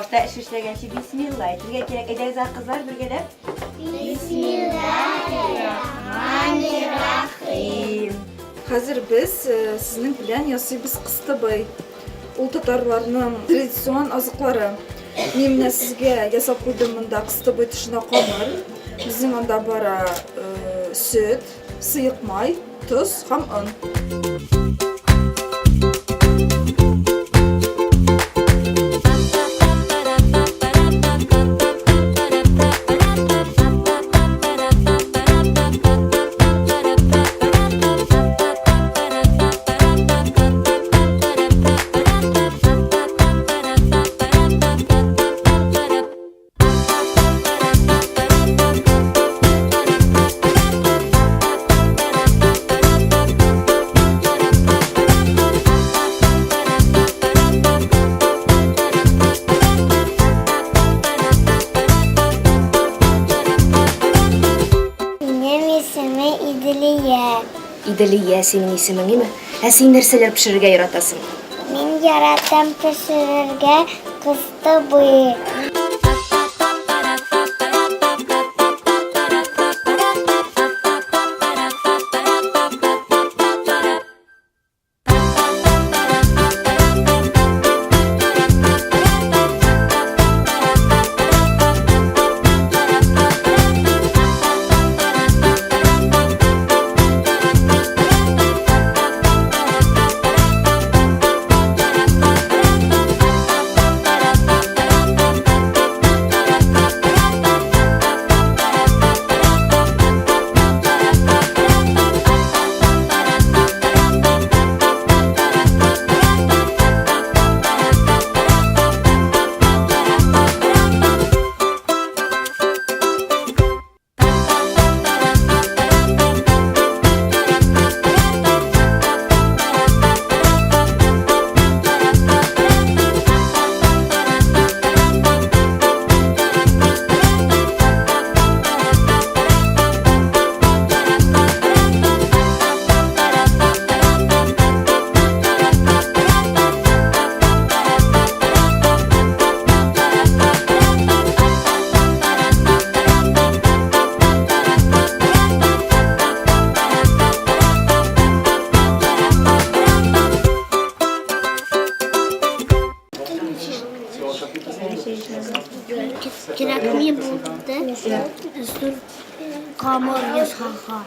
Башта эш эшләгәнче бисмилла әйтергә кирәк. Әйдәгез, кызлар, бергәләп. Бисмиллаһир-рахманир-рахим. Хәзер без сезнең белән ясыйбыз кыстыбый. Ул татарларның традицион азыклары. Мин менә сезгә ясап куйдым монда кыстыбый тышына камыр. Безнең анда бара сөт, сыек май, тоз һәм он. Минем исемем Иделия. Иделия синең исемең, име? Ә син нәрсәләр пешерергә яратасың? Мин яратам пешерергә кыстыбый. Кирәкми булды зур камыр ясарга.